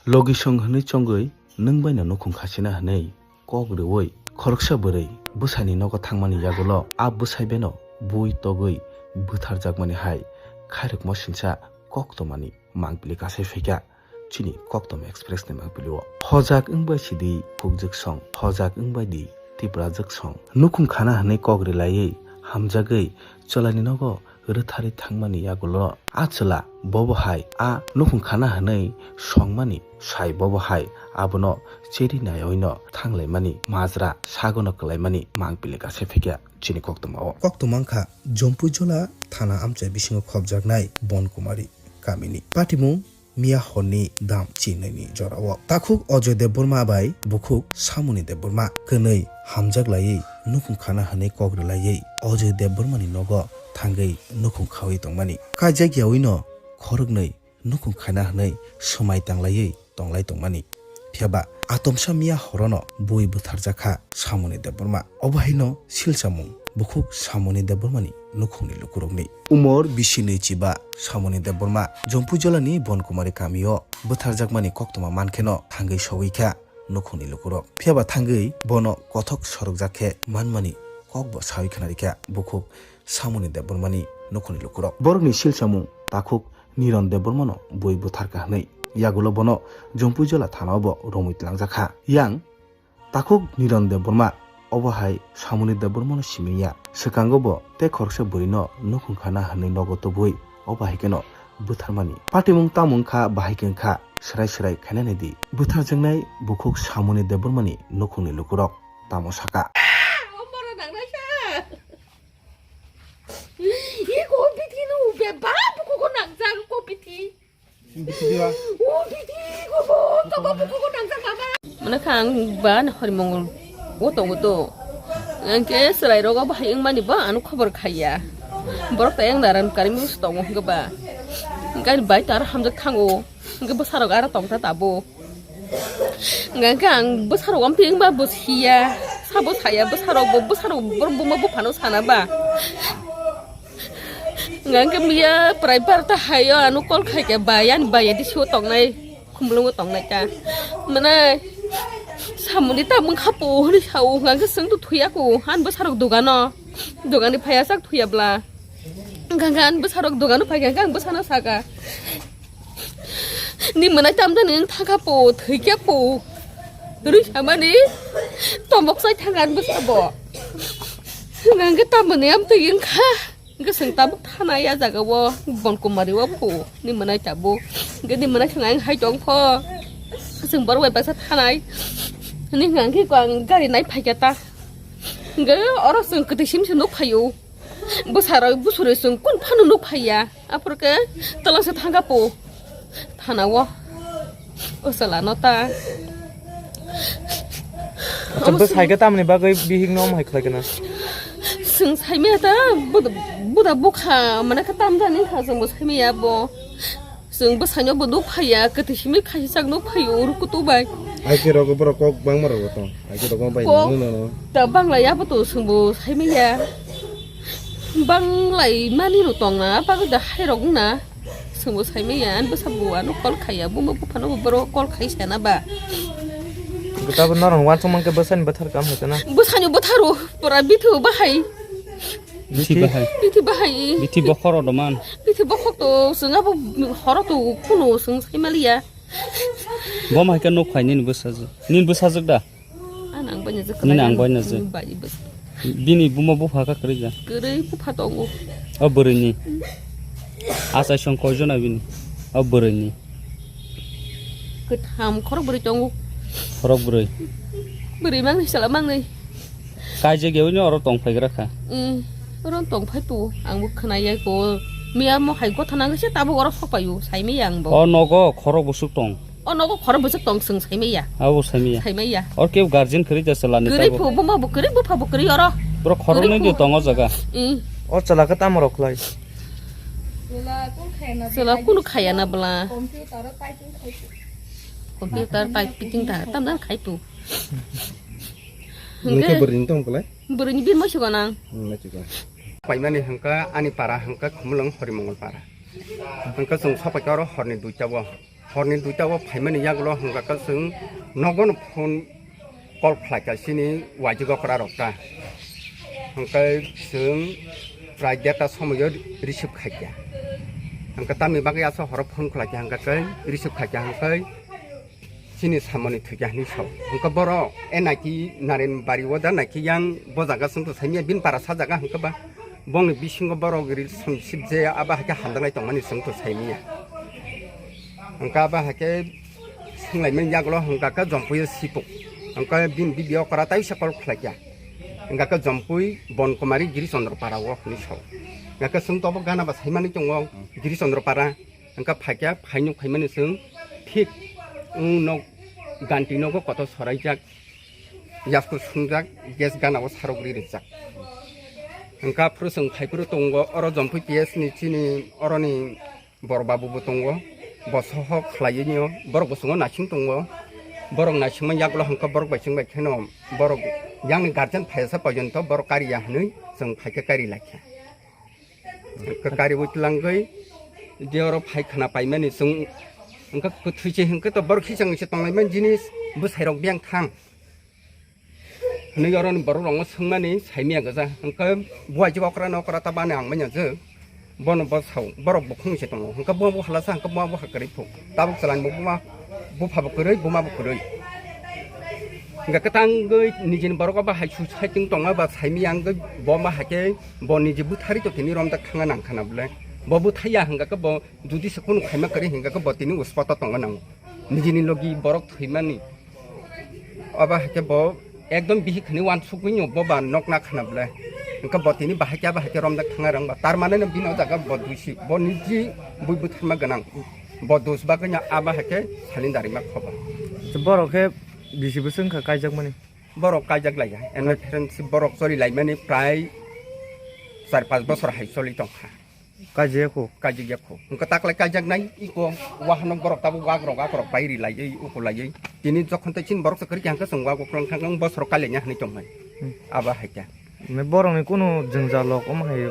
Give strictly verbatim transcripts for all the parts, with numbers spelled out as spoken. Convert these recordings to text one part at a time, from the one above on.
Logisong hwnwi chongwi nwng baino nukhung khachina hwnwi kok rwui khoroksa bwrwi bwsaini nogo thangmani yagulo a bwsai beno bui togwi bwtharjakmani hai khairokma sinsa kok tongmani mangpili kasai phaikha chini Koktom Express ni mangpili o. Hojak wngbai sidi phukjwk song, hojak wngbai di Tiprajwk song. Nukhung khana hwnwi kok rwlaiwi hamjagwi chwlaini nogo rwtharwi thangmani yagulo a chwla bobo hai a nukhung khana hwnwi songmani sai bobo hai abono cheri naiwi no thanglaimani majra sagono kwlaimani mangpili kasai phaikha chini koktwma o. Koktwma wngkha Jompuijola thana amchai bisingo khopjaknai Bonkumari kamini. Patimung miya horni dam chinwi ni jorao. Takhuk Ajoy Debbarma bai bukhuk Samoni Debbarma kwnwi hamjak laiwi nukhung khana hwnwi kok rwlaiwi Ajoy Debbarmani nogo thangwi nukhung khaui tongmani. Kaijak yaui no khoroknwi nukhung khana hwnwi swmai tanglaiwi tonglai tongmani. Phiyaba atomsa miya horono bui bwtharjakha Samoni Debbarma. Obo haino silchamung bukhuk Samoni Debbarmani nukhungni lukurokni. Umor bisi nwi chiba Samoni Debbarma Jompuijolani Bonkumari kamio bwtharjakmani koktwma mankheno thangwi sogwi kha nukhungni lukurok. Phiyaba thangwi bono kothok sorokjak khe manmani kokbo saui khna rikha bukhuk Samoni Debbarmani nukhungni lukurok. Borokni silchamung takhuk Niron Debbarmano bui bwtharkha hwnwi yagulo bono Jompuijola thanaobo romwi twlangjakha. Yang takhuk Niron Debbarma obo hai Samoni Debbarmano simi ya. Swkango bo tei khoroksa bwrwino nukhung khana hwnwi nogo tubui obo hai kheno bwtharmani. Patimung tamo wngkha bahai khe wngkha swrai swrai khainani di. Bwtharjaknai bukhuk Samoni Debbarmani nukhungni lukurok tamo saka. Iko bithi no ube ba buku ko nangjak ko bithi. Bithi diba? O bithi ko bo to bo buku ko nangjak baba. Mana kha ang ba na hori mongol o tongo to. Ang ke serai rogo bahai wng mani ba ano khobor khaiya. Borok ta yang daran kari mus tongo hwnkhe ba. Gari bai tar hamjak thango. Hwnkhe bwsarok aro tongta tabo. Hwnkhe ang bwsarok amtwi wngba bo siya. Sabo saya bwsarok bo, bwsarok borok buma buphano sana ba. Hwnkhe miya prai barta hayo ano call khaikhe ba, yani ba yadi siyo tongnai, khumulungo tongnai ta. Mane samuni ta mungkha po hwnwi sao, hwnkhe chwng to thuya ko, han bwsarok dogano, dogani phaiya chak thuya bla. Hwnkhe ang bwsarok dogano phaikha, hwnkhe ang bwsano saka. Ni mwnai tamjani wng thangkha po, thwikhe po. Rwi samani tomok chai thangkha ang bwsabo. Hwnkhe tamoni amtwi wngkha. Hwnkhe chwng tabuk thanai a jagao Bonkumari o po. Ni mwnai tabuk. Hwnkhe ni mwnai thang ang hai tong pho. Chwng borok bai baksa thanai. Ni hwnkhe ang gari nai phaikha ta. Hwnkhe oro chwng kwtwi sim se nuk phaio. Bwsarok bwsuri chwng kun phano nuk phaiya. Aphuru khe twlangsa thangkha po. Thanao. O chwla no ta. Acha bwsai khe tamni bagwi bihik no omo hai khlai khe na? Chwng saimaya ta buda, buda bukha mane khe tamjani kha chwng bo saimaya bo. Chwng bwsaino bo nuk phaiya, kwtwi simi khaisa chak nuk phaio, uru kutu bai. Ai ke rogo borok kok bangma rogo tong. Ai ke rogo bai Kok no, no, no. Ta bangla ya bo to chwng bo saimaya. Banglai mani ro tong na, bagwi da hai rok na. Chwng bo saimaya, ani bwsa bo ano call khaiya, buma buphano bo borok call khai sana ba. Gota bo norong wansuk mankhe bwsani bwthar kam hai kana? Bwsani bwtharo, pura bithu bahai. Bithi bahai. Bithi bahai. Bithi bokhoro doman. Bithi bokhok to, chwng abo horo to kuno chwng saimaliya. Bo mai khe nuk phai nini bwsajwk. Nini bwsajwk da? Ang nang bai najwk. Nini ang bai najwk. Bai bwsa. Bini buma bupha kha kwrwi da? Kwrwi bupha tongo. O bwrwini. Achai song koijona bini? O bwrwini. Kwtham khorok bwrwi tongo. Khorok bwrwi. Bwrwi mangni sala mangni. Kaijak yaui no oro tong phai gra kha. Mm, oro tong phai tu, ang bo khna ya ko. Miya mo hai gotha nang se tabuk oro sok payu, sai mi yang bo. O nogo khorok bwswk tong. O nogo khorok bwswk tong, swng sai mi ya. Abo sai mi ya. Sai mi ya. Or keu guardian kwrwi ja chala ni tabuk. Kwrwi phu, buma bo kwrwi, bupha bo kwrwi oro. Bro khorok nai di tong o jaga. Mm. O chala khe tamo rok khlai. Chwla kunu khaya na bwla. Computer typing ta, tamdan khai tu. Nokhe bwrwini tong kwlai? Bwrwini birmo sigo nang. Hmm, nai chikon. Paimani hwnkha ani para hwnkha Khumulwng Horimongol para. Hwnkha chwng sopaikha oro horni duita o. Horni duita o phaimani yagulo hwnkha khe chwng nogo no phone call khlaikha chini waijwk okra rok ta. Hwnkhe chwng prai derta somoio receive khaikha. Hwnkhe tamni bagwi aswk horo phone khlaikha hwnkhe khe receive khaikha hwnkhe chini samani thwikha hinwi sao. Hwnkhe borok e naiki Naren bari o da naiki yang bo jaga chwng to saimanya bini para sa jaga hwnkhe ba bongni bisingo borok relationship je abo haikhe hamjaknai tongmani chwng to saimanya. Hwnkhe abo haikhe swnglaimani yagulo hwnkha khe Jompuio sipuk. Hwnkhe bini bibi okra taisa call khlaikha. Hwnkha khe Jompui Bonkumari Giri Chandra para o hinwi sao. Hwnkha khe chwng to obo gana ba saimani tongo Giri Chandra para. Hwnkha phaikha, phainuk phaimani chwng thik wng nok ganti nogo kotor soraijak, yasku sungjak, gas gana o sarok ri rijak. Hwnkha phuru chwng phaiphuru tongo, oro Jompui P S ni chini oroni bor babu bo tongo, bo sohok khlaiwi nw, borok bo chwngno naising tongo, borok naisingma yagulo hwnkha borok bai chwng bai kheno borok yang ni guardian phaiyasa porjonto borok kariya hinwi chwng phaikha kari laikha. Hwnkhe kariwi twlangwi je oro phai khna paimani chwng hwnkhe kwthwi se hwnkhe to borok khichang se tonglaimani jinis bwsairok biyang thang hinwi oroni borok rokno swngmani saimanya gwja hwnkhe buai je okra na okra ta bani ang manya je bono bo sao borok bukhung se tongo hwnkhe bo bo halasa hwnkhe bo bo hakwrwi phu tabuk chwlani bo buma bupha bo kwrwi buma bo kwrwi. Hingke kwtangwi nijini borok bo hai su saiting tongma ba saimiyang bo ma haikhe bo niji buthari to tini romjak thangna nangkha na bwle. Bo buthaiya hingke bo judi se kunu khaima kwrwi hingke bo tini uspoto tongma nango. Nijini logi borok thwimani. Abo haikhe bo ekdom bihik khani wansukgwi no bo ba nokna khana bwle. Hingke bo tini bahai khe abo haikhe romjak thangna rang ba. Tar mane no bini o jaga bo duisi. Bo niji bui butharma gwnang. Bo dus bagwi no abo haikhe salin darima khoba. Borok khe bisi bwswk wngkha kaijakmani? Borok kaijak laiya. Eno friendship borok choli laimani prai char panch bosor hai choli tongkha. Kaijak ya kho? Kaijak ya kho. Hwnkhe taklai kaijak nai iko wahanok borok tabuk wakrok akorok pai ri laiwi uku laiwi. Tini jokhon tei chini borok se kwrwi khe hwnkhe chwng wago kwlwng thang bosor kalinya hinwi tongmani. Hmm. Abo hai khe. Borokni kunu jwngjal rok omo hai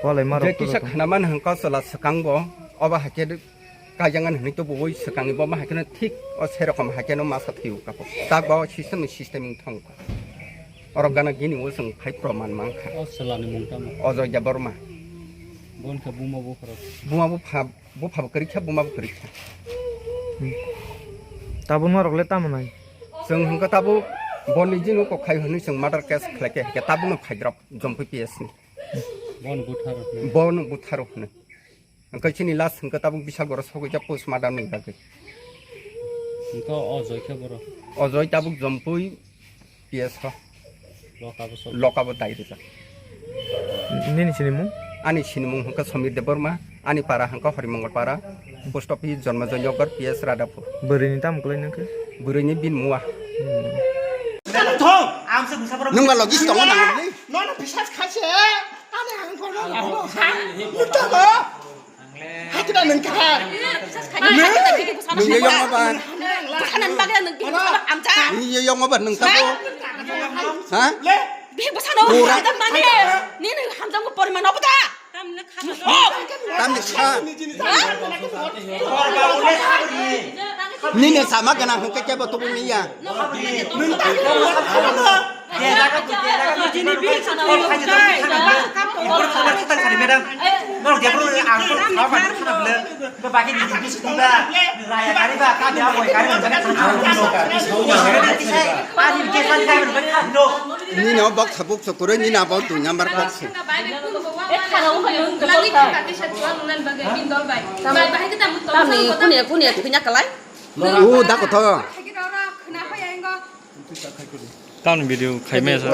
walai ma rok. Je kisa khana mani hwnkhe chwla swkang bo obo hai khe. Kaijaknani hinwi tubuwi swkangni bo ma hai kheno thik o se rokom hai kheno masa thwiwi kapo. Tak ba o system ni system wng thangkha. Oro gana gini o chwng phai proman mankha. O chwlani mung tamo? Ojoy Debbarma. Bo wngkha buma bupharok? Buma bupha, bupha bo kwrwi kha, buma bo kwrwi kha. Hmm. Tabuk norok le tamo nai? Chwng hwnkha tabuk boni jino kok khai hwnwi chwng murder case khlai khe, hai khe tabukno phaidrop Jompui P S ni. Bono butharo hwnwi. Bono butharo hwnwi. Hwnkhe chini last hwnkhe tabuk Bisalgoro sogwi jak postmortem ni bagwi. Hwnkhe o Joy khe borok? O Joy tabuk Jompui P S o. Lokabo sok. Lokabo dai rijak. Nini sinimung? Ani sinimung hwnkhe Samir Debbarma, ani para hwnkhe Horimongol para, post office Jonmojoy Nagar P S Radhapur. Bwrwini tamo kwlai nangkhe? Bwrwini bini mua. Hmm. Nung ba logis tongo nang ni? Nono bisas khaise. Ani ang kono laho ha. Nukta ko. Hakida nung ka. Nung ye yong ba. Busanan bagla nung bini busanan amcha. Nung ye yong ba nung ta ko. Ha? Bini busano. Pura. Hamjak mani. Nini hamjak mo poriman obo da. Tamni kha. Nini sama gana hwnkhe kebo tubu niya. Nini o boksa buksa kwrwi nini abo dui number boksa. Tamni kunia kunia thwina kalai. O da kotho. Tamni video khaimaya sa.